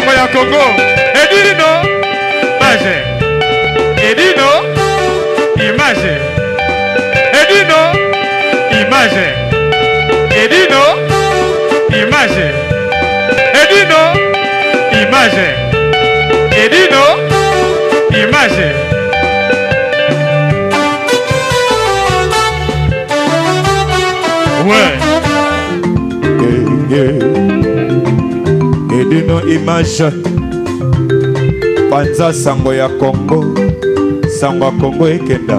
Sango ya Congo. Edino image. Edino image. Edino image. Edino image. Edino image. Edino image. Ouais. Edino image panza sango ya Congo sango ya Congo ekenda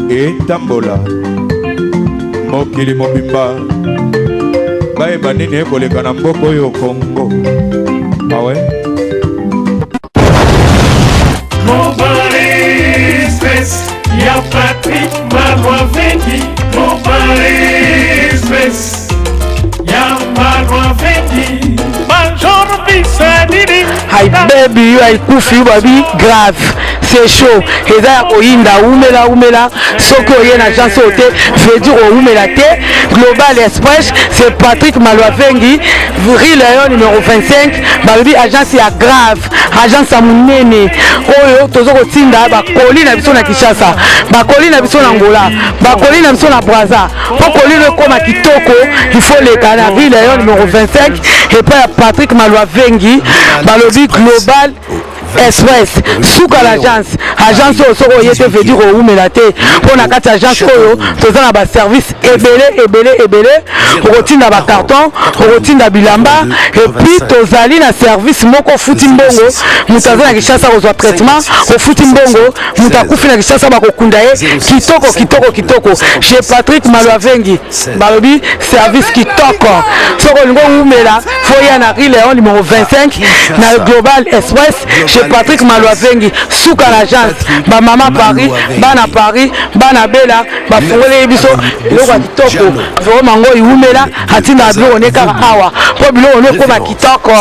etambola mokili mobimba bayeba nini ekoleka na mboka oyo Congo awe Ya Patrick Malwavendi Mobile Express Ya Malwavendi Major Bisanini Hi baby yo aikufi yo babi grave c'est chaud eza ya koyinda umela umela soki oye na agence oyo te veut dire owumela te global express c'est patrick malwavengi rue leon numéro 25 balobi agence ya grave agence ya monene oyo toza kotinda bakoli na biso na kinshasa bakoli na biso na angola bakoli na biso na braza mpo koli no ekóma kitoko il faut leka na rue leon numéro 25 epai ya patrick malwavengi balobi global express suka l'agence agence oyo soki oye te veut dire owumela te mpo na kati ya agence oyo toza na baservice ebele ebele ebele okotinda bacarton okotinda bilamba epuis tozali na service moko ofuti mbongo moto aza na kinshasa kozwa traitement ofuti mbongo moto akufi na kinshasa bakokunda ye kitoko kitoko kitoko chez patrick malwavengi balobi service kitoko soki olingi owumela foya na rue leon numéro 25 na global express chez patrick malwavengi suka na agence bamama paris bana paris bana bela bafungoleli biso biloko ya kitoko vraimen ngo iwumela atindaka biloko ne kaka awa mpo biloko ne ekoma kitoko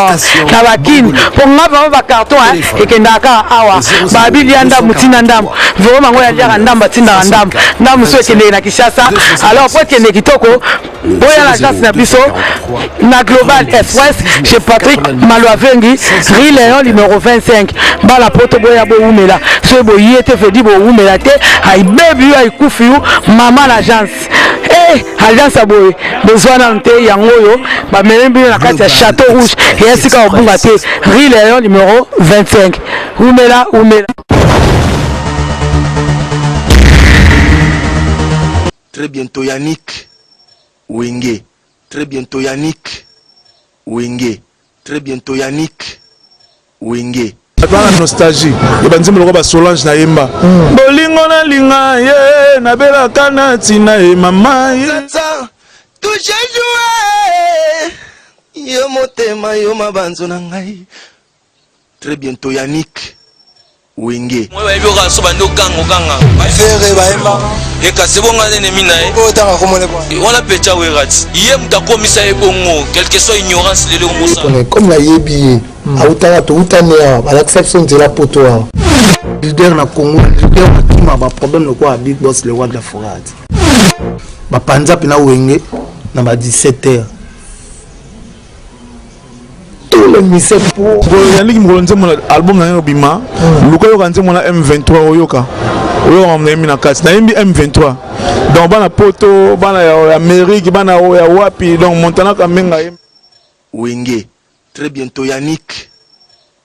na bakini mpo nga vraimen bacarton ekendaka kaka awa babilia ndambo ntina ndambo vraimen ngo yaliaka ndambo atindaka ndambo ndambo mosusu ekendeke na kinshasa alors mpo ekende kitoko boya na agence na biso na global express chez patrick malwavengi rue leon numéro 25 bana poto boya bowumela soki boye te vedi bowumela te aibebi yo aikufi yo mama na agence eh, agence ya boye bozwa nanu te yango oyo bamemi bino na kati ya chateau rouge eya sika kobunga te rue leon numéro 25 wumela wumela. Très bientot Yannick Wenge Très bientot Yannick Wenge Très bientot Yannick Wenge. Bato wana nostalgie ya banzembo lokola ba Solange na yemba hmm. bolingo nalinga ye nabelaka na ntina ye mama ye touche joue yo motema yo mabanzo na ngai Très bientot Yannick Wenge. Moi bayebi oka so bandi okanga okanga. Ferre bayemba. Ekase bonga nene mina ye. Otanga komona kwa. Wana pecha werati. Ye mutu akomisa ye bongo quelque soit ignorance lelo mosa. Comme na yebi ye. Hmm. Autaka to utani awa balakisa biso nzela poto awa. Leader na Congo, leader akima ba problème lokola Big Boss le roi de la forêt. Bapanza pena wenge na ba 17 heures. Tous les musiciens pour Yannick mokolo nzembo na album na ye obima hmm. luka yoka nzembo na M23 oyoka oyoka mamu nayembi na kati nayembi M23 donc bana poto bana ya Amérique bana ya wapi donc Montana Kamenga ye Wenge très bientôt Yannick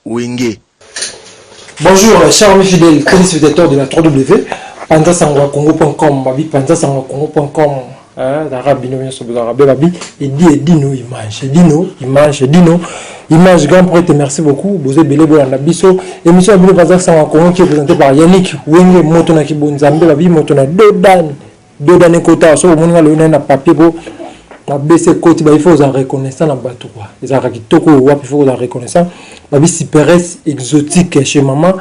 Wenge. Bonjour, chers amis fidèles téléspectateurs de la 3W, panzasangoacongo.com, babi panzasangoacongo.com, hein, la bino nyonso bozalaka be babi edi edino image edino image edino image grand prêtre merci beaucoup boza ebele bolanda biso émission ya bino panza sango congo qui est présenté par Yannick Wenge moto na kibonzambe babi moto na dodan dodan ekota so bomoni nga lelo na papier po na bese ekoti ba il faut ozala reconnaissant na bato quoi ezalaka kitoko wapi il faut ozala reconnaissant babi superes exotique chez maman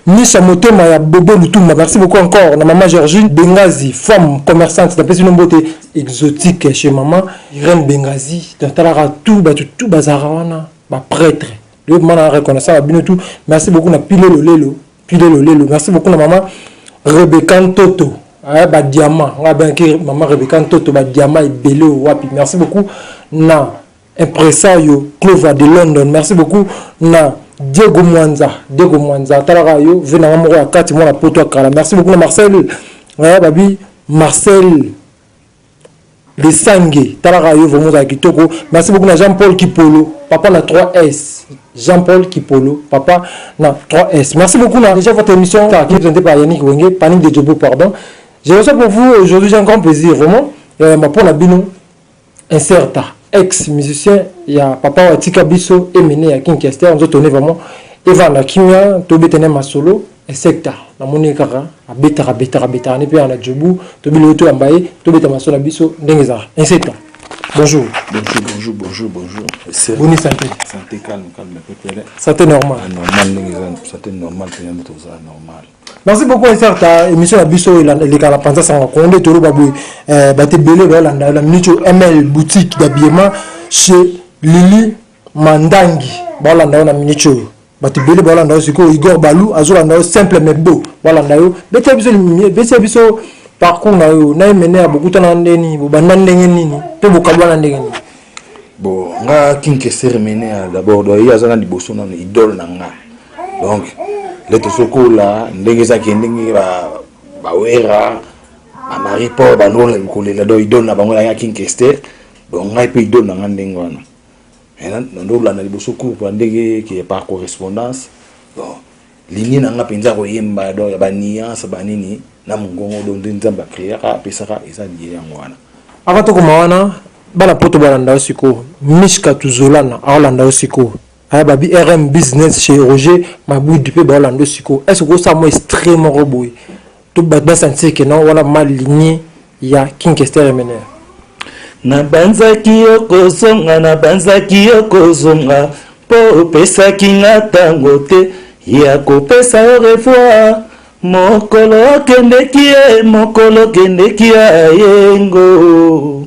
Misha motema ya Bobo Lutumba merci beaucoup encore na maman Georgine Bengazi femme commerçante napesi bino mbote exotique chez maman Irène Bengazi natalaka tout bato tout bazalaka wana ba prêtre yo mana reconnaissant na bino tout merci beaucoup na Pilelo Lelo Pilelo Lelo merci beaucoup na maman Rebecca Ntoto eh, ba diamant nga benki maman Rebecca Ntoto ba diamant ebele wapi merci beaucoup na. Impresario Clova de London. Merci beaucoup na Diego Mwanza. Diego Mwanza talaka yo ve na moko ya kati mwana poto ya kala. Merci beaucoup na Marcel. Ouais, babi Marcel Lesange talaka yo vraiment ozala kitoko. Merci beaucoup na Jean-Paul Kipolo, papa na 3S. Jean-Paul Kipolo, papa na 3S. Merci beaucoup na déjà votre émission qui est présentée par Yannick Wenge, Panique de Djobo, pardon. Je reçois pour vous aujourd'hui, j'ai un grand plaisir, vraiment. Euh, ma pour la bino, Incerta, ex musicien ya papa oyo atika biso Emene ya King Kester, nzoto ne vraiment evanda kimia, tobeta ne masolo Insecta namoni ye kaka abetaka betaka betaka ne mpe na Djobu, tobili oyo toyamba ye tobeta masolo na biso ndenge ezalaka. Insecta, bonjour. Bonjour, bonjour, bonjour, bonjour. Boni santé? Santé calme, calme, pepele. Santé normale. Ah, normal ndenge eza santé normale mpenza nde toza normal. Merci beaucoup Incerta, émission na biso eleka na panza sanga Congo nde toloba boye eh, bato ebele baolanda na minute oyo ML boutique d'habillement chez Lili Mandangi baolanda yo na minute oyo bato ebele baolanda yo sikoyo Igor Balou azolanda yo simple mais beau baolanda yo betela biso betela biso parcours na yo na Emeneya bokutana ndenge nini bobanda ndenge nini mpe bokabwana ndenge nini Bon nga King Kester Emeneya d'abord donc ye aza na liboso nanu idole na nga donc le tozokola ndenge ezaki ndenge ba bawera ba Marie Paul banola kolela donc idole na bango ya King Kester donc ngai mpe idole na nga ndenge wana nandolanda liboso cours pa ndenge ke par correspondance bon ligne na nga mpenza koyemba donc ya baniance banini na mongongo donc nde nzambe akreaka apesaka eza lie yango wana. Avant tokoma wana bana poto balanda yo sikoyo Michka Tuzolana aolanda yo sikoyo aya babi RM business chez Roger Mabudi pe baolanda yo sikoyo est ce que okosala mwa extrait moko boye to bato ba sentir que non wana ma lignée ya King Kester Emeneya. Nabanzaki okozonga, nabanzaki okozonga mpo opesaki nga tango te ya kopesa au revoir mokolo okendeki ye mokolo okendeki ayengo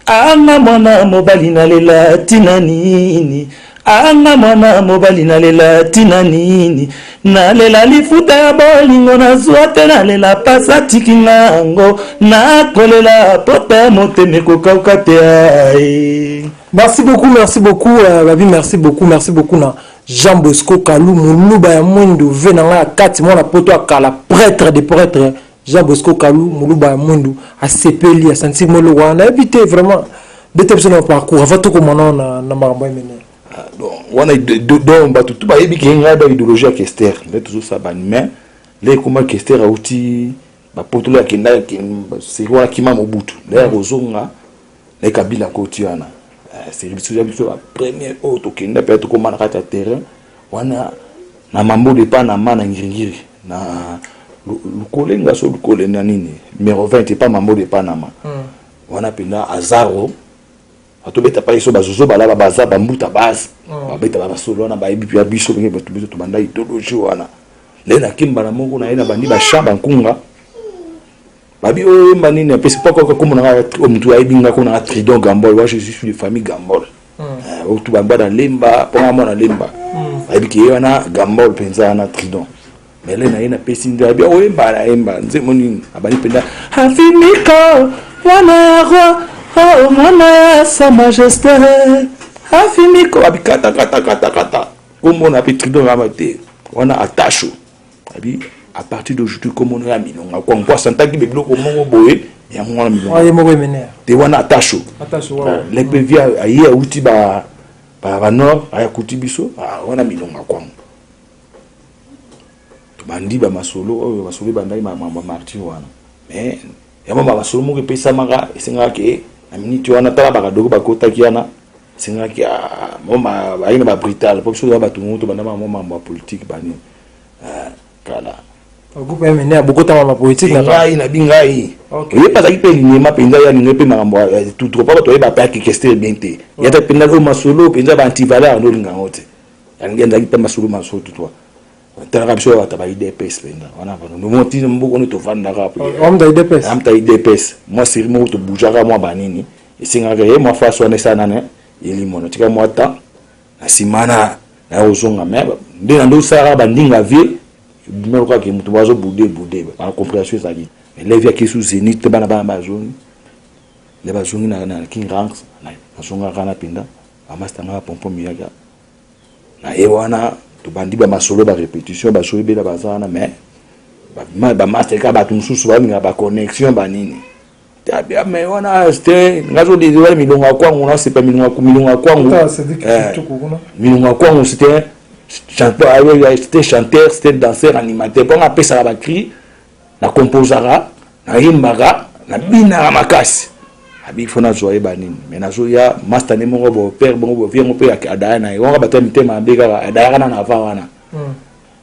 anga mwana mobali nalela tina nini anga mwana mobali nalela tina nini nalela lifuta ya bolingo nazwa te nalela pasi atiki ngango nakolela pota ya motema ekokauka te ae Merci beaucoup, merci beaucoup, euh, Babi, merci beaucoup, merci beaucoup na Jean Bosco Kalou, Muluba ya mwindu, ve na nga ya kati, mwana poto ya kala, prêtre de prêtre, Jean Bosco Kalou, Muluba ya mwindu, asepeli, asanti moloko wana, nayebi te vraiment, beta biso na parcours, avant tokoma nao na, na makambo ya Emeneya. Ah, donc wana donc bato tu bayebi ke ngai ba idéologie ya Kester nde tozosala bani mais le ekoma Kester auti bapoto le akenda seri wana kima Mobutu nde ya kozonga na Kabila akoti wana eh, seri biso ya biso ba premier oyo tokenda mpe tokoma na kati ya terrain wana na mambo de pa na ma na ngiringiri na lukolenga so lukolenga nini numero 20 epa mambo de panama mm. wana mpenza azaro atobeta pa biso bazozo balaba baza bambuta base mm. babeta basolo wana bayebi mpe ya biso ndenge bato biso tobanda idéologie wana nde na kimbala moko na ye na bandi bachamp bankunga babi oyo oyemba nini apesi mpo kaka kombo na nga motu ayebi nga kombo na nga tridon gambol wa je suis de famille gambol hmm. eh, otu bamba na lemba mpo nga mwana lemba hmm. bayebi ke ye wana gambol mpenza wana tridon mele na ye napesi nde abi oyemba nayemba nzembo nini abandi mpenza afimiko mwana ya roi oh, mwana ya sa majesté afimiko abi kata kata kata kata kombo na mpe tridon yaba te wana atasho abi à partir d'aujourd'hui kombo na ya milonga kwa mpo asantaki be biloko moko boye yango wana milonga ye moko emener te wana atasho lepe via aye auti ba ba nord aya kuti biso ah, wana milonga kwango tobandi ba masolo oyo masolo ebandaki ba martyr wana mais yango ba masolo moko epesamaka esengaka ke na minute wana tala bakadoko bakotaki wana esengaki ah, baye na babrutal mpo biso toza bato moko tobanda mwa mambo ya politike banini ah, kala groupe ya mene bokotama ma politique na ngai na bingai ye mpe azalaki mpe linema mpenza ye alingi mpe makambo tutu mpo bato oyeba mpe akekestere bien te ye ata mpenza oyo masolo mpenza ba antivaleur ando olinga yango te alingi azalaki mpe masolo masolo tutwa talaka biso bato ba idps mpenza wana ntina mboka nde tovandaka amta idps mwa série moko tobujaka mwa banini esengaka ye mwa face wana esala nane elimo tika mwa temps na nsima na naye kozonga mais nde na nde osalaka bandinga vie ebima lokola ke moto bazo bude bude ba comprehension ezali mais levi ake sous zenith te bana bana bazongi nde bazongi na king ranks nazongaka na mpenza. Bamasta nga Pompon Miyaka na ye wana, tobandi bamasolo, barépétition, basoyebela baza wana, mais bamaster kaka bato mosusu balingaka baconnexion banini tabia. Mais wana te, nga zodezela milongo ya kwangu, nasepa milongo ya kwangu, milongo ya kwangu. C'était chanteur, c'était chanteur, c'était danseur, animateur, mpo nga apesaka bacri, nakomposaka, nayembaka, nabinaka makasi. Abi fo nazwa yeba nini, mais nazoya master nde moko bo père bongo bo viango mpe adaya na ye wanga, bato ya mitema mabe kaka adayaka nana avant wana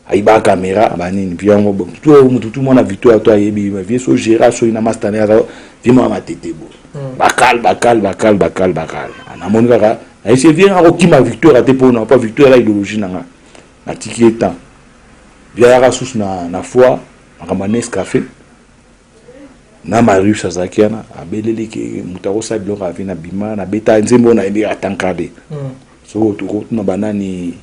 ayibaka caméra banini viango bo to mutu tu mwana victoire to ayebi vie so gérard soki na master ne aza vie mwana matete bo bakal bakal bakal bakal bakal. Namoni kaka nayesi vie akokima victoire te mpona mpo victoire eza idéologie na nga. Natiki ye temps vie ayaka susu na foi makambo ya Nescafé na Marius azalaki wana, abeleli ke moto akosala biloko avi na bima nabeta nzembo oyo nayebi atankade. Soki tokotuna banani,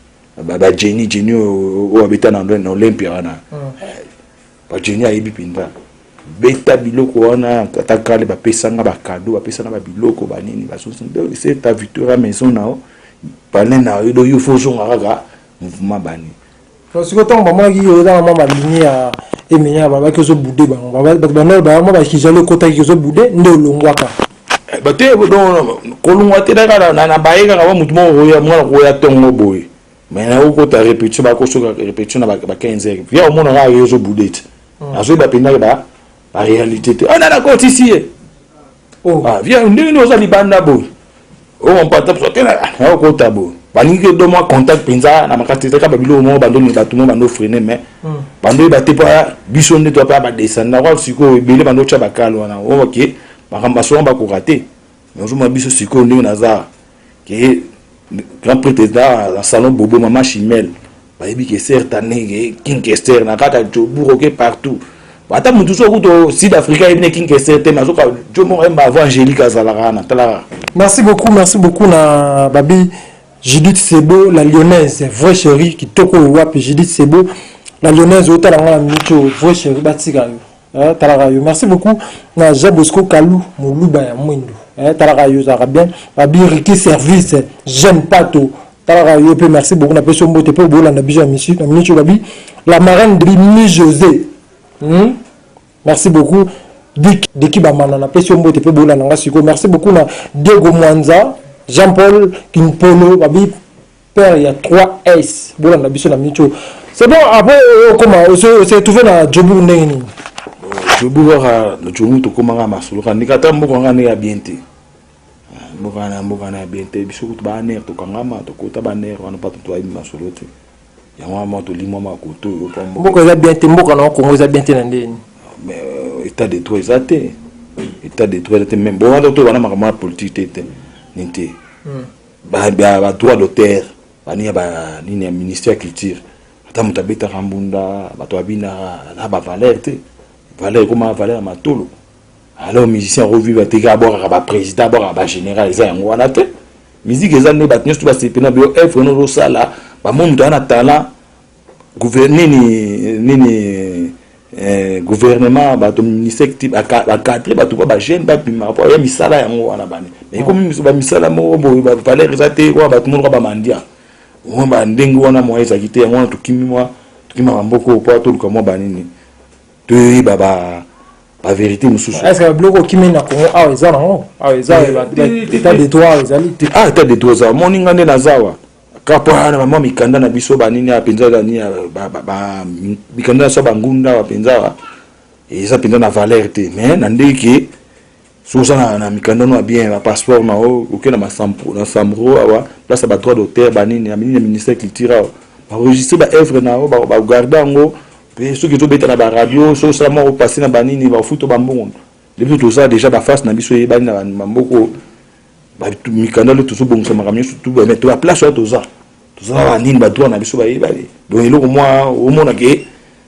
bajeni jeni oyo abeta na Olympia wana, bajeni ayebi mpenza beta biloko wana ata kale. Bapesanga bacadeau, bapesanga babiloko banini, c'est ta victoire maison na yo, palin na yo, do yo fo ozonga kaka mouvement bani. Sikoyo ntango bamonaki yo eza na mwa maligne ya emenya, babaki ozobouder bango, bato banor bamwa bakizali okotaki ozobouder nde olongwaka. Bate kolongwa te, kaka na baye kaka wa motu moko koya mwana koya ntongo boye, mais nakokota répétition, bakosoka répétition na ba 15 heures, via omona kaka ye ozobouder te, azoyeba mpenza ba baréalité te. Ana nakotisi ye via ndenge nini oza libanda boye, okompata te, nakokota boye, balingi ke do mwa contact mpenza na makasi te, kaka babiloko moko bando bato moko bando freine, mais bando oyeba te mpo biso nde toa mpe badescendre kwa sikoyo ebele bando otya bakale wana oke makambo basonga bakoka te. Mais ozomona biso sikoyo ndenge naza ke grand prêtre eza na salon Bobo, mama Chimel bayebi ke certes ane King Kester na kati ya Jobourg oke partout, ata motu so okuta Sud Africa ayebi ne King Kester te, mais azoka jo moko ayemba avant Angélique azalaka wana, talaka. Merci beaucoup, merci beaucoup na babi Judith Sebo la lyonnaise, vraie chérie kitoko oyo wapi. Judith Sebo la lyonnaise, otala nga na minute oyo, vraie chérie, batika yo, talaka yo. Merci beaucoup na Jean Bosco Kalu Moluba ya mwindu, talaka yo, ozalaka bien. Babi Riki Service Jeune Pato, talaka yo mpe, merci beaucoup, napesi yo mbote mpe bolanda biso ya misu na minute oyo. Babi la marraine de mi José, Merci beaucoup Dik Deki Bamana, napesi yo mbote mpe bolanda nga sikoyo. Merci beaucoup na Diego Mwanza, Jean-Paul Kimpolo, babi père ya 3S, bolanda biso na minute oyo. C'est bon, après okoma ose retrouve na Jobourg ndenge nini? Jobourg kaka na Jobourg tokomaka masolo kaka ndenge ata mboka nga ndenge ya bien te, mboka na mboka na ya bien te. Biso kutu baanere tokangama, tokota banere wana mpa toyebi masolo te, yango wana mwa tolimwa makoto oyo. Mboka eza bien te, mboka na Congo eza bien te na ndeni? Mais état de droit eza te, état de droit eza te. Même bon wana to wana makambo ya politique te te nini te, badroit d'auteur banini ya banini ya ministère ya culture, ata moto abetaka mbunda, bato babinaka na bavaleur te, valeur ekoma valeur ya matolo. Alors musicien akovivre te kaka abwakaka baprésident, abwakaka bagénéral, eza yango wana te. Musique eza nde bato nyonso to basepena bio œuvre no ozosala, bamoni moto aza na talent, nini nini, gouvernement, bato ministère bacadre bato mpo bajeune babimaka mpo ya misala yango wana bane. Mais ekomi bamisala moko boye bavaleur eza te, oyo bato moko bamandia oyo bandenge wana mwa ezalaki te. Yango wana tokimi mwa tokimaka mboka oyo mpo toluka mwa banini, toyeba ba bavérité mosusu. Est ce que biloko okimi na Congo awa eza nango awa, eza état de droit ezali? Ah, état de droit eza. Omoni nga nde naza awa kaka mpo na mwa mikanda na biso banini awa mpenza, nini, mikanda na biso bangunda awa mpenza awa eza mpenza na valeur te. Mais na ndenge ke soki oza na mikanda no ya bien, bapasseport na yo, oke na SAMRO awa, place ya badroit d'auteur banini ya nini ya ministère culture awa, baenregistre baœuvre na yo, bagarde yango. Mpe soki ezobeta na baradio, soki osala moko opase na banini, bafuta bambongo. Nde biso tozala déjà baface na biso eyebani na bamboka, mikanda nde tozobongisa makambo nyonso tu, mais to baplace wana toza na banini, badroit na biso bayebani. Donc eloko mwa omona ke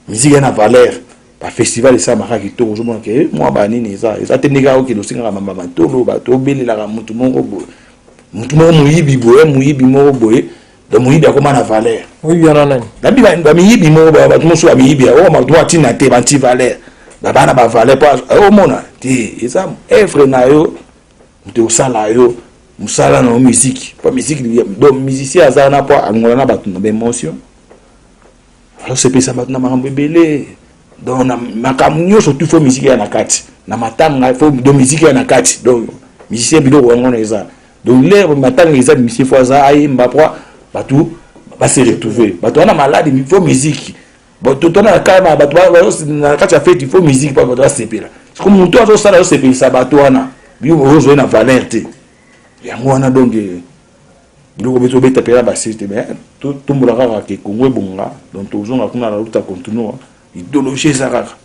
musique ya na valeur, bafestival esalamaka kitoko, ozomona ke mwa banini eza te ndenge okende osengaka matolo, bato obelelaka motu moko boye, motu moko moyibi boye, moyibi moko boye. Donc moyibi akoma na valeur. Moyibi wana nani? Nabi bamiyibi moko, bato mosusu bamiyibi oyo bato moko atina te, banti valeur, babaa na bavaleur mpo omona te eza œuvre na yo, moto osala yo. mosala na yo musique po musique donc musicien aza wana po alongola na bato na baémotion azosepelisa bato na makambo ebele donc na makambo nyonso tu fo musique ya na kati na matanga fo donc musique ya na kati donc musicien biloko yango wana eza donc lere matanga eza musicien fo aza ayemba po bato base retrouver bato wana maladi fo musique totona na bato na kati ya feti fo musique mpo bato basepela siko motu azosala azosepelisa bato wana bino ozoi na valeur te yango wana donc eh, biloko biso obeta mpela basese te mais totombola kaka ke kongo ebonga donc tozonga kuna na luta continua idéologie eza kaka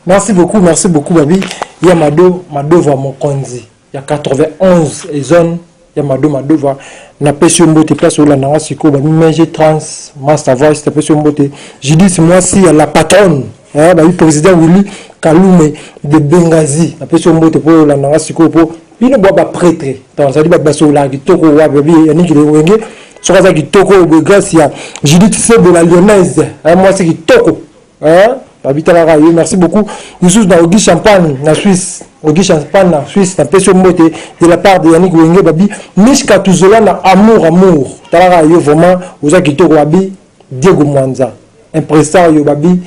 merci beaucoup merci beaucoup babi ya mado madova mokonzi ya 91 ezone ya mado madova napesi yo mbote place olanda nga sikoyo babi mg trans master voice napesi yo mbote judith mwasi ya la patronne eh, babi président willy kalume de bengazi napesi yo mbote mpo olanda nga sikoyo mpo bino bwa bapretre donc ezali bato basololaka kitoko wapi babi yaniki wenge soki aza kitoko boye grâce ya judith sebo la lyonnaise eh, mwasi kitoko eh, babi talaka yo merci beaucoup lisusu na ogi champagne na suisse ogi champagne na suisse napesi yo mbote de la part de yannick wenge babi mishka tuzola na amour amour talaka yo vraiment oza kitoko babi diego mwanza impresario babi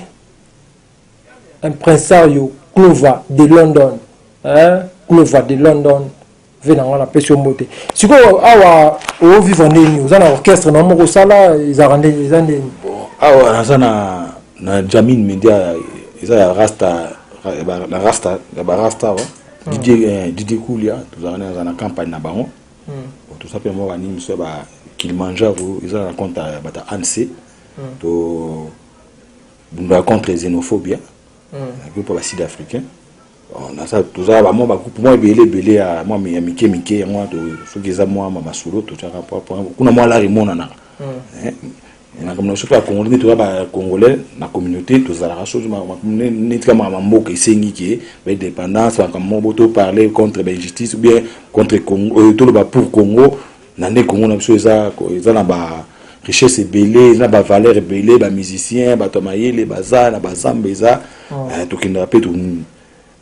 impresario clova de london hein? clova de london ve na ngai napesi yo mbote sikoyo awa ovivre ndeni oza na orchestre na moko osala ezalaka ndeni eza ndeni awa naza na na jamin media eza ya rasta na rasta ya ba rasta awa hmm. DJ eh, DJ Kulia tozalaka na na campagne na bango hmm. toza mpe mwa banini mosusu ya ba Kilimanjaro eza na compte ya bata ANC hmm. to bundaka contre xenophobia na groupe ya ba sud africain naza toza ba mwa bagroupe mwa ebele ebele ya mwa ya mike mike yango wana soki eza mwa masolo totyaka kuna mwa lari emonanaka hmm. eh, makambo na biso mpe bacongolais nde toza bacongolais na communauté tozalaka soki neti kaka makambo mboka esengi ke baindépendance makambo moko toparle contre bainjustice ou bien contre congo euh, toloba pour congo na nde congo na biso eza eza na ba richesse ebele eza na ba valeur ebele ba musicien bato ya mayele baza na bazamba eza oh. eh, tokendaka mpe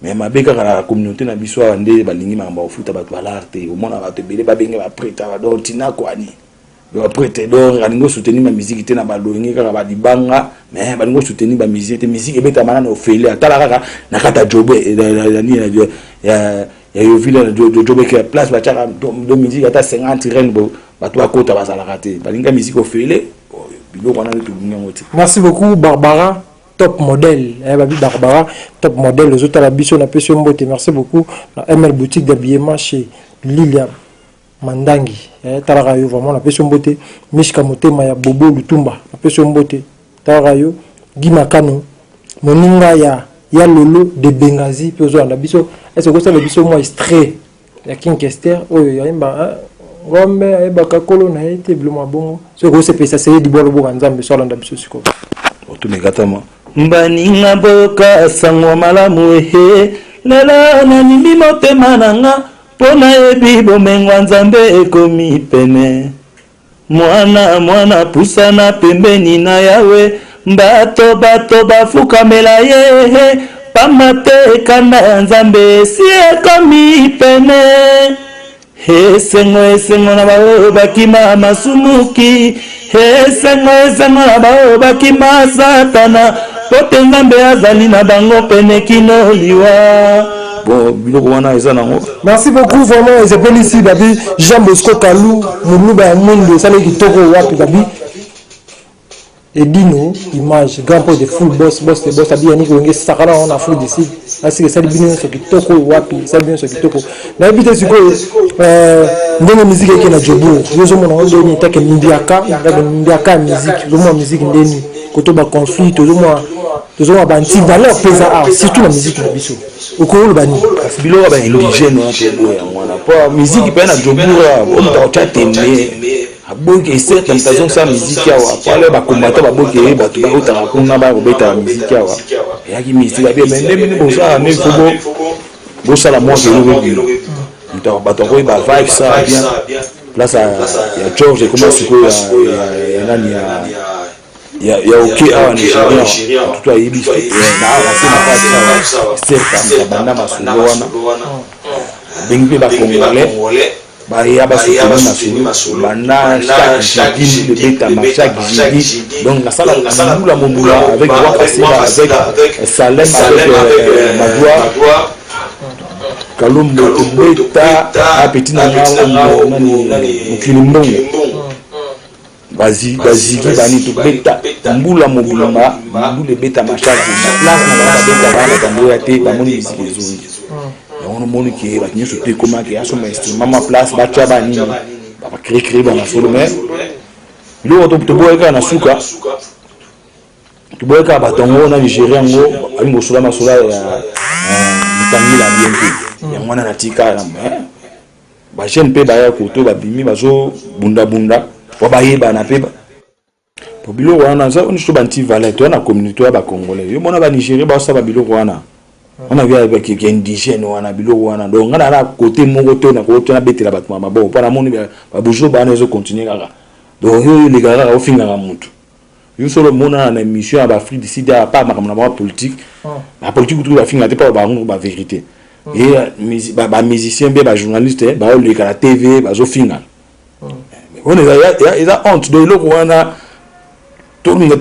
mais mabe kaka na communauté na biso awa nde balingi makambo ya kofuta bato balar te omona bato ebele babenge bapreta badon tina kwani baprete donc alingi osoutenir ba musique te na balongi kaka balibanga mais balingi osoutenir ba musique te musique ebetama nano ofele atala kaka na kati ya jobe eh, ya ya yovile na jobeke place batiaka do musique ata 50 reine bo bato bakota bazalaka te balinga musique ofele biloko wana nde tolingi yango te merci beaucoup barbara top modèle eh, babi barbara top modèle ozotala biso napesi yo mbote merci beaucoup na ml boutique d'habillement chez lilia mandangi eh, talaka yo vraiment napesi yo mbote mishka motema ya bobo lutumba napesi yo mbote talaka yo Guy Makano moninga ya ya lolo de Benghazi mpe ozolanda biso ese okosala biso mwa extrait ya King Kester oyo yayemba ngombe ayebaka kolo na ye te biloko ya bongo soki okosepelisa seye dibwa loboka nzambe so alanda biso sikoyo otumekatama Baninga boyoka sango malamu ehe lelo nalimbi motema na nga mpo nayebi bomengo ya Nzambe ekomi pene Mwana mwana pusana pembeni na Yawe bato bato bafukamela ye pamba te kanda ya Nzambe esi ekomi pene Esengo esengo na baoyo bakima masumuki Esengo esengo na baoyo bakima Satana Po te Nzambe azali na bango pene kino liwa Bon biloko wana eza nango. Merci beaucoup vraiment ezepelisi babi Jean Bosco Kalu muluba ya mwindu esali kitoko wapi babi Edino image grand poste de full boss boss de boss abi Yannick Wenge sakana yango na Afrique du Sud asika esali bino nyonso kitoko oyo wapi esali bino nyonso kitoko nayebi te sikoyo euh, ndenge miziki eke na Jobourg yo ozomona yango ndeni etake mbiaka etake mbiaka ya miziki ozomona miziki ndeni koto ba conflit tozomona tozomona ba anti valeur mpenza awa surtout na miziki na biso okoki oloba nini kasi biloko ya ba indigène wana toboya yango wana po miziki mpe na Jobourg oyo moto akotya tembe Aboyi ke certes moto azongisa miziki awa po ale ba combattant baboyi ke bato bautaka kuna baya kobeta miziki awa eyaki mystique babi mais nde bino bozala nde faut bo bosala mwa keloko ebima moto bato akoyi ba vibe ça bien place ya George ekoma sikoyo ya nani ya ya ya oke awa Nigeria tutu ayebi na awa se na kati awa certes banda masolo wana bengi mpe ba congolais. Baya basoutenir masolo banda chaque jeudi lebetama chaque jeudi. Donc nasala mbula mobula avec Roi Kasila, avec Salem, avec Magloire Kalombo, tobeta apeti na nga nani mokili mbongo bazigi bani, tobeta mbula mobimba, mbula ebetama chaque place na bango, babeta bana bato yango ya te, bamoni misiki ezongi yango, nomoni ke bato nyonso te ekomaki asomba instrument mwa place batya banini bacrécré bamasolo. Mais biloko toboyaki kaka na suka, toboyaki kaka bato yango na Nigeria yango balingi kosola masolo ya motangila bien te. Yango wana natika bajeune mpe baya koto babimi bazobundabunda po bayebana mpe po biloko wana eza nyonso banti valeur. Toya na communauté ya bacongolais, yo mona banigéria basala biloko wana wana ya indigène wana, biloko wana. Donc nga na côté moko te nakoki nabetela bato maboko mpo namoni babuzo bana ezocontinue kaka. Donc yo olekaka kaka ofingaka motu, yo solo omonana na émission ya baafrique du Sud, apa makambo na bango politique, bapolitique kutu bafinga te mpo bango bavérité e bamusicien mpe bajournaliste baoleka na TV bazofingana wana, eza honte. Donc eloko wana tolinga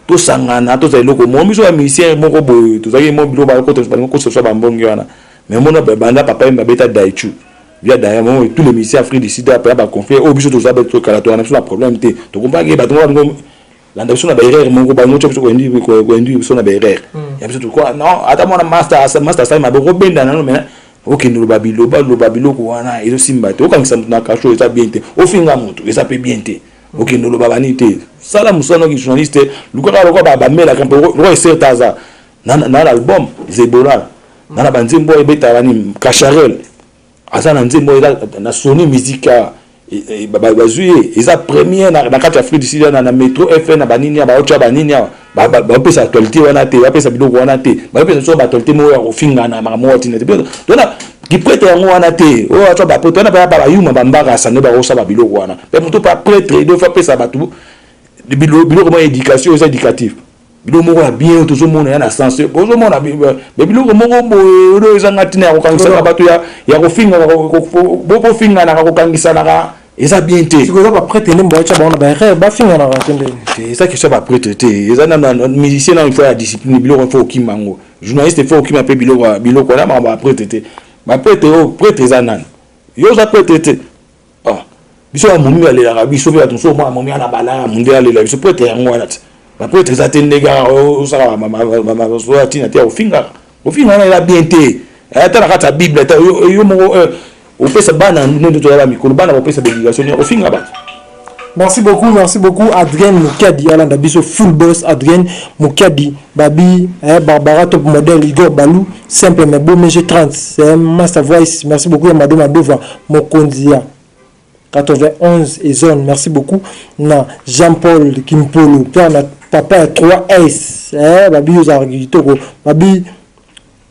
tosangana, tozala eloko moko. Biso bamusicien moko boye tozalaki mo biloko balingi kosa so bambongi wana. Mais mona banda papa ye babeta Daichu via d'ailleurs mo tous les musiciens Afrique du Sud après baconflit oyo biso toza tokala towana biso na problème te. Tokompaki bato moko balingo landa biso na baerreur moko, bango tia biso koinduire biso na baerreur ya biso. Non, ata mwana master master asali mabe, okobenda nano, mais okende loba biloba loba biloko wana ezosimba te. Okangisa moto na kasho eza bien te, ofinga moto eza mpe bien te, okende oloba bani te. Sala mosala noki journaliste, lukaka lokwa bamelaka mpe lokwa eserta aza na album Zebola na banzembo oyo ebetaka bani Cacharel aza na nzembo eza na Sony Musique bazwi ye, eza première na kati ya Afrique du Sud na Metro FM na banini awa baotya banini awa, bapesa actualité wana te, bapesa biloko wana te, bapesa biso baactualité moko ya kofingana, makambo moko tina te. Tona kiprêtre yango wana te, oyo atya baprêtre wana baya bayuma bambaka asande bakosala biloko wana mpe moto pa prêtre do fa apesa bato biloko moko ya éducation, eza éducatif, biloko moko ya bien tozomona ya na sens. Ozomona biloko moko boye oyo ezanga ntina ya kokangisaka bato, ya kofingaka, bofinganaka, kokangisanaka eza bien te. Eza baprêtre nde baotya bango na baerreur, bafinganaka te ndeni? Eza question ya baprêtre te, eza na musicien nano, il faut ya discipline, biloko il faut okima yango, journaliste il faut okima mpe biloko, biloko wana makambo ya prêtre te. Baprêtre oyo, prêtre eza nani? Yo oza prêtre te. Biso bamomi balelaka biso mpe bato mosusu, omona momi ana balaka munde alela biso prêtre yango wana te. Baprêtre eza te ndenge osala ya ntina te ya kofingaka, kofingaka eza bien te. Ata na kati ya Bible, ata yo moko opesa bana ndenge toza bamikolo, bana bopesa baéducation ofinga bato. Merci beaucoup, merci beaucoup. Adrien Mukiadi, alanda biso full boss Adrien Mukiadi, Babi, eh, Barbara top modèle, Igor Balou, simple mais beau, MG 30, c'est un master voice. Merci beaucoup, Yamado Madova, Mokonzia. 91 et zone, merci beaucoup. Na Jean-Paul Kimpolo, père na papa ya 3S, eh, Babi Ozargitoko, Babi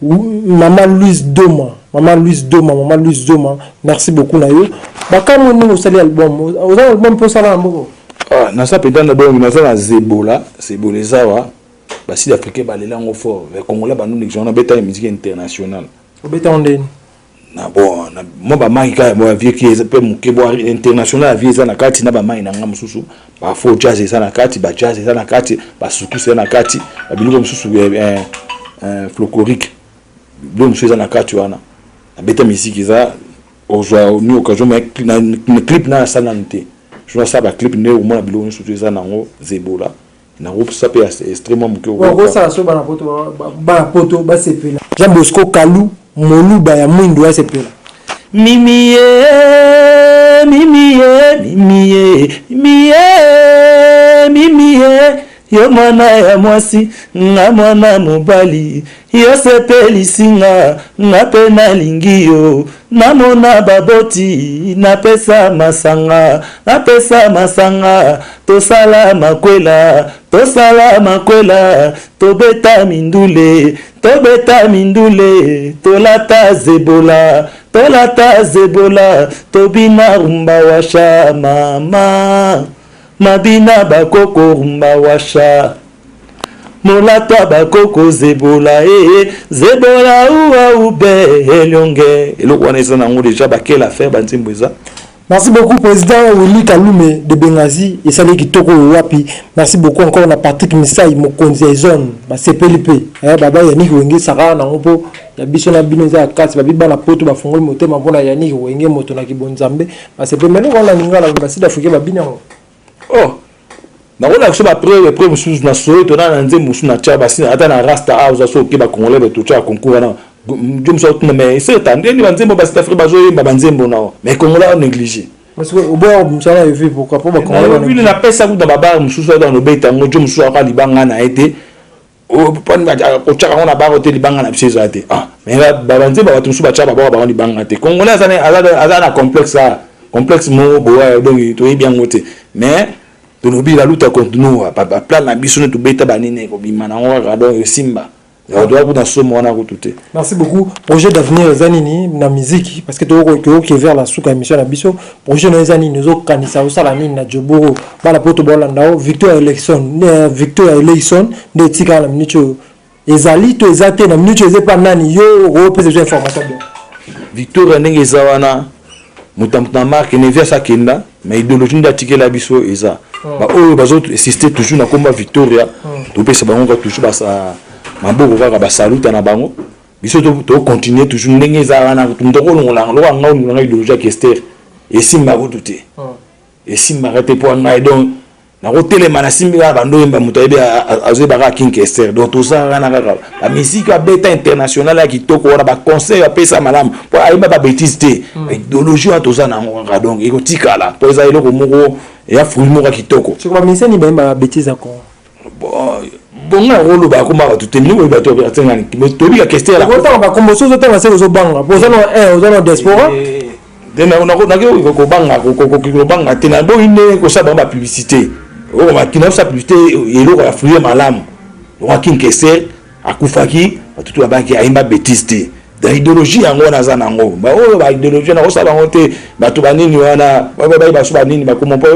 Maman Louise Doma, Maman Louise Doma, Maman Louise Doma, merci beaucoup na yo. Bakamwe ndenge osali album, oza album mpo osala na mboko? Ah, naza mpenza na bongo, naza na Zebola. Zebola eza awa, basud africain balela yango fort, congolais bandu genre nabeta musique internationale. Obeta ngo ndeni? Na bon, na mwa bamai kaka ya vie ki eza mpe moke bo international ya vie eza na kati na bamai na nga mosusu, bafaux jazz eza na kati, bajazz eza na kati, basukusu eza na kati, babiloko mosusu folklorique, biloko mosusu eza na kati wana. Nabeta musique eza ozwa ni occasion, mais na clip na asala nanu te. So nasala baclip nde omona biloko nyonso eza nango Zebola, nakosa mpe extrêmement moke. Okosala so bana poto, bana poto basepela. Jean Bosco Kalu Moluba ya mwindu asepela. Mimie, mimie, mimie, mimie, mimie, yo mwana ya mwasi, nga mwana mobali, yo sepelisi nga, nga mpe nalingi yo. Namona baboti, napesa masanga, napesa masanga, tosala makwela, tosala makwela, tobeta mindule, tobeta mindule, tolata zebola, tolata zebola, tobina rumba washa, mama mabina bakoko rumba washa. Molato bakoko zebola ee zebola uwa ube elionge. Eloko wana eza nango deja ba quelle affaire ba nzembo eza. Merci beaucoup président Willy Kalume de Benghazi esali kitoko oyo wapi merci beaucoup encore na Patrick Misai mokonzi ya zone basepeli pe eh, baba Yannick Wenge sakana nango po ya biso na bino eza ya kati babi bana poto bafungoli motema mpona Yannick Wenge moto na kibonzambe basepeli mais eloko wana lingala ba sud africain babini yango. Oh nakolaka biso bapreuve preuve mosusu na soweto na na nzembo mosusu na tya basi ata na rasta house so oke bacongolais bato tya concours wana jo mosusu akotuna mais eseta ndeni banzembo basud afrique bazoyemba banzembo nao mais congolais anéglige oboya kobimisa na evi pourquoi po bacongolais napesa kutu na babare mosusu ata nobeta yango jo mosusu aka libanga na ye te kotyaka yango na baro te libanga na biso eza te ah mais banzembo bato mosusu batyaka babwaka bango libanga te congolais aza na complexe a complexe moko boya donc toyebi yango te mais tolobi la luta continua baplan na biso nde tobeta banini ekobima nango kaka donc esimba toya kuna somo wana kutu te. Merci beaucoup. Projet d'avenir eza nini na musique parce que tokoki vers la suka émission na biso. Projet na eza nini ozokanisa osala nini na Joboro bana poto bolanda o Victor Eleison euh, Victor Eleison nde etikala na minute oyo ezali to eza te na minute oyo eza epa nani yo okopesa biso information bien. Victoria ndenge eza wana moto na marque nevi asi akenda mais idéologie nde atikela biso eza hmm. baoyo bazo insiste toujours na komba Victoria hmm. topesa bango kaka toujours basa maboko kaka basaluta na bango biso tocontinue toujours ndenge eza wana moto akolongola lokola ngai olongola ngai idéologie ya kester esimba kutu te hmm. Esimbaka te po ngai donc nakotelema nasimbi kaka bando oyemba moto ayebi azoyeba kaka king kester donc toza wana kaka bamiziki abeta international ya kitoko wana baconseil apesa malamu mpo ayemba babétise te hmm. idéologie wana toza na yango kaka donc ekotikala mpo eza eloko moko eya fruit moko ya kitoko bamiseni bayemba babétise ya congo bongo yango oloba akoma bato te mingi oyebi bato atengani toyebi ka kester otanga bakombo soki ozotanga se ozobanga po oza na eh, oza na diaspora eh, te nakoki kobanga kobanga te naboyi nde kosala bango bapublicité okomakina kosala publicité eloko ya fruit malamu lokola king kester akufaki bato to babaki ayemba bétise te donc idéologie yango wana aza nango baoyo baidéologie nakosala bango te bato banini wana bayeba so banini bakoma mpo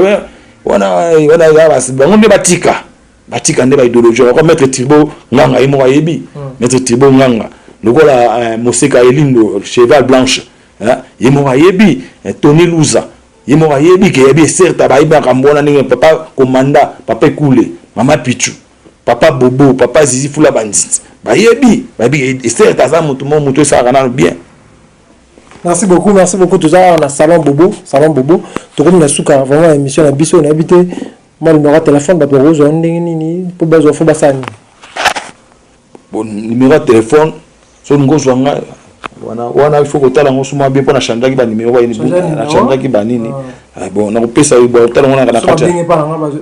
wana wana bango nde batika batika nde ba idéologie lokola maître Turbo Nganga ye moko ayebi hmm. maître Turbo Nganga lokola euh, Moseka Elindo cheval blanche ye moko ayebi euh, Tony Luza ye moko ayebi ke yebi eserta bayebi makambo wana ndenge papa komanda papa Ekule mama Pichu papa Bobo papa Zizi Fula Banzinzi bayebi bayebi eserta aza moto moko moto esalaka nano bien. Merci beaucoup, merci beaucoup. Toza awa na salon Bobo, salon Bobo. Tokomi na suka vraiment émission na biso nayebi te mwa numéro ya téléphone bato bakozwa ndenge nini mpo bazwa fo basala nini? Bon, numéro ya téléphone so olingi ozwa nga wana wana il faut kotala yango suma bien mpo na changeaki ba numéro ba na changeaki ba nini ah. ah, bon nakopesa yo otala yango na kati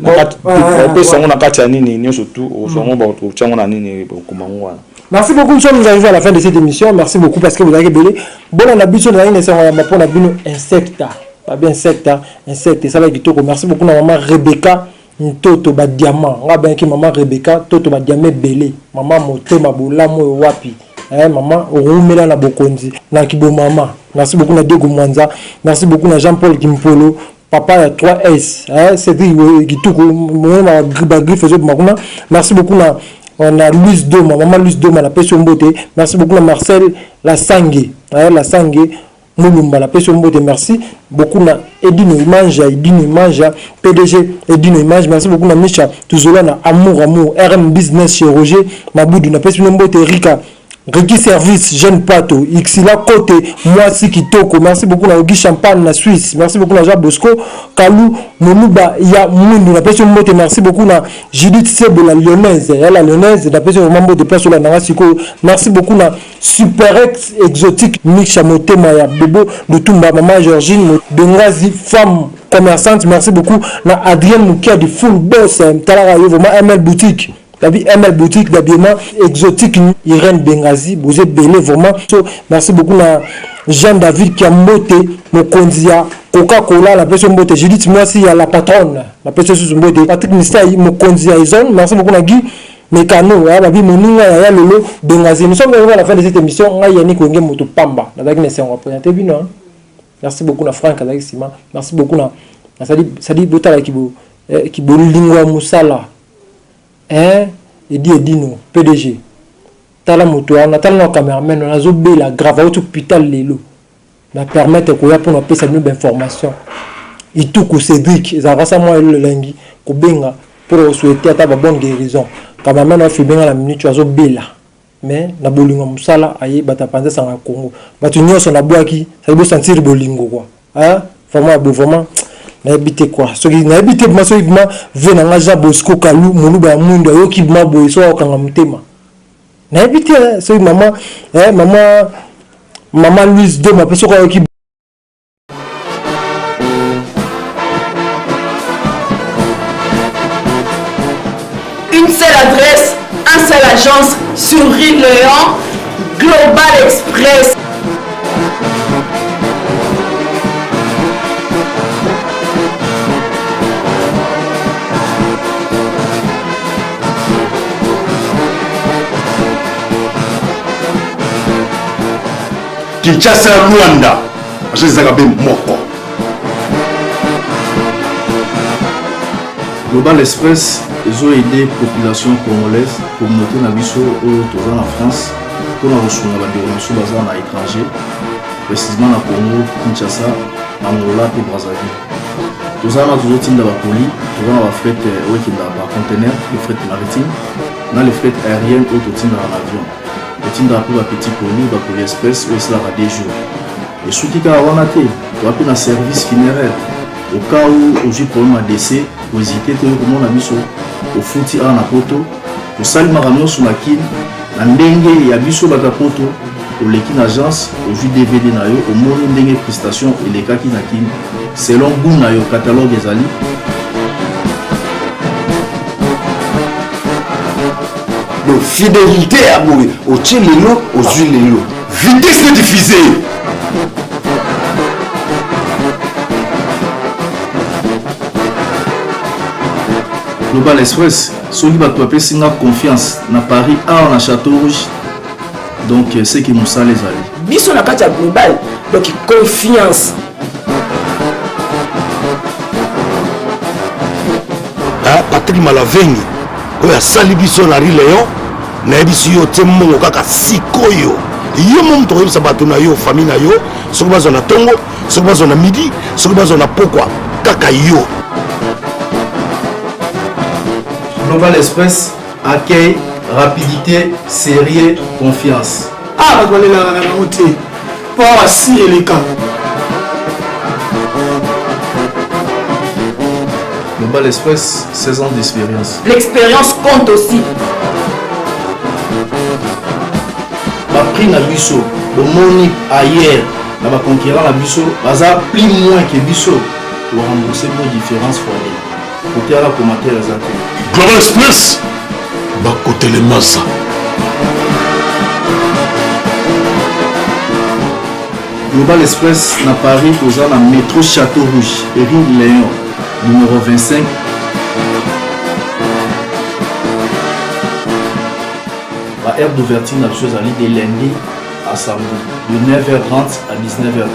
nakopesa yango na kati ya nini nyonso tu okozwa yango bakotia yango na nini okoma yango wana. Merci beaucoup, nous sommes arrivés à la fin de cette émission. Merci beaucoup parce que vous avez belé. Bon, on a biso na ine sango ya mapona bino insecta. Ba bien insecta, insecte ça la kitoko. Merci beaucoup na maman Rebecca Ntoto ba diamant. Nga ben ki maman Rebecca Toto ba diamant belé. Maman motema bolamu oyo wapi. Eh maman rumela na bokonzi na kibo maman. Merci beaucoup na Diego Mwanza. Merci beaucoup na Jean-Paul Kimpolo. Papa ya 3S, eh, Cédric Kituku, mona ba griffe ezobima kuna. Merci beaucoup na na Louise Doma, maman Louise Doma na pesi mbote. Merci beaucoup na Marcel Lasange, eh, Lasange Mulumba na pesi mbote. Merci beaucoup na Edino Image, Edino Image, PDG Edino Image. Merci beaucoup na Misha Tuzola na Amour Amour, RM Business chez Roger Mabudu na pesi mbote Rika Ricky Service, Jeune Pato, Xila Kote, Mwasi Kitoko, merci beaucoup na Ogi Champagne na Suisse, merci beaucoup na Jean Bosco, Kalou Moluba ya Mwindu, na pesi mbote, merci beaucoup na Judith Sebo la Lyonnaise, ya la Lyonnaise, na pesi vraiment mbote place ola nanga sikoyo, merci beaucoup na Super Ex Exotique Mix ya motema ya Bobo Lutumba, Maman Georgine Bengazi, femme commerçante, merci beaucoup na Adrienne Mukiadi Full Boss, talaka yo vraiment ML Boutique. Gabi ML boutique d'habillement exotique Irène Bengazi boza ebele vraiment so merci beaucoup na Jean David Kiambote mokonzi ya Coca Cola na pesi mbote Judith mwasi ya la patronne na pesi susu mbote Patrick Misai mokonzi ya Ezone merci beaucoup na Guy Mekano ya babi moninga ya ya lolo Bengazi nous sommes arrivés à la fin de cette émission ngai Yannick Wenge moto pamba nazalaki na esengo ya présenter bino hein. Merci beaucoup na Franck azalaki sima merci beaucoup na nasali sali botala kibo eh, kibolingo ya mosala. Eeh. Edi Edino PDG tala moto wana tala na cameraman wana azobela grave auti hôpital lelo na permettre koya mpona kopesa bino bainformation ituku Cédric ezalaka sa mwa elengi kobenga mpona kosouhaite ata ba bonne guérison. Cameraman afilme nga na minute oyo azobela mais na bolingo ya mosala aye bato ya panza sanga ya Congo bato nyonso nabwaki sali bosentir bolingo quoi hein vraiment bo vraiment nayebi te quoi soki nayebi te vraiment soki vraiment ve na nga Jean Bosco Kalu moluba ya mwindu ayoki vraiment boye soki akokanga motema nayebi te soki mama eh, mama mama Louise Doma mpe soki ayoki. Une seule adresse, un seule agence sur rue Léon, Global Express. Kinshasa Luanda agence ezaka be moko. Global Express ezo aider population congolaise, communauté na biso oyo toza na France mpona kosunga bandeko na biso baza na étranger, précisément na Congo, Kinshasa, Angola mpe Brazzaville. Toza wana tozotinda bakoli, toza na bafret oyo ekendaka par conteneur, le fret maritime na le fret aérienne oyo totindaka na avion. Totindaka mpe bapetit colis, bacolis express oyo esalaka 2 jours. Esuki kaka wana te, toza mpe na service funéraire. Au cas où ozwi problème ya décès, kohésite te oyo komona biso, ofuti awa na poto, tosali makambo nyonso na Kin na ndenge ya biso bato ya poto. Oleki na agence, ozwi DVD na yo, omoni ndenge prestation elekaki na Kin selon goût na yo, catalogue ezali. Donc fidélité ya boye, otie lelo ozwi lelo, vitesse de diffuser. Global Express, soki bato bapesi nga confiance na Paris awa na Château Rouge, donc c'est que mosala ezali biso na kati ya Global, donc confiance. Patrick Malavengi oyo asali biso na Rue Léon, nayebisi yo tie mbongo kaka sikoyo. Yo mo moto okoyebisa bato na yo, famille na yo, soki bazwa na ntongo, soki bazwa na midi, soki bazwa na pokwa, kaka yo. Global Express, accueil, rapidité, sérieux, confiance. Ah, bato balelaka na bango te mpo awa si eleka. Global Express, 16 ans d'expérience. L'expérience compte aussi. Baprix na biso bomoni ailleurs na baconcurrent na biso baza plus moins que biso, torembourse bino différence fois deux. Kote wana commentaire eza te. Global Express bakotelemasa. Global Express na Paris, toza na métro Château Rouge, rue Léon, numéro 25. Ba heure d'ouverture na biso ezali de lundi à samedi, de 9h30 à 19h30.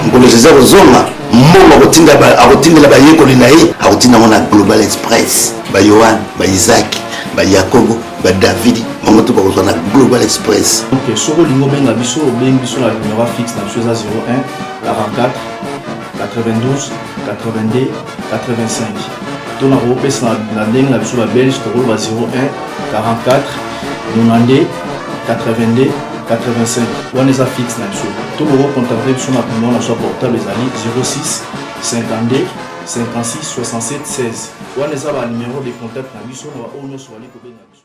Mokolo Jésus akozonga, mbongo akotindela bayekoli na ye, akotinda yango na Global Express. Bayohane, baisaki, bayakobo, badavidi, bango to bakozwa na Global Express. Ok, soki olingi obenga biso, obengi biso na numéro fixe na biso eza 01 44 92 82 85, to na kokopesa na ndenge na biso babelge, tokoloba 01 44 92 82 85, wana eza fixe na biso. To bokocontacte biso na numéro na biso ya portable ezali 06 52 56 67 16, wana eza ba numéro de contact na biso na baoyo nyonso bali kobenga biso.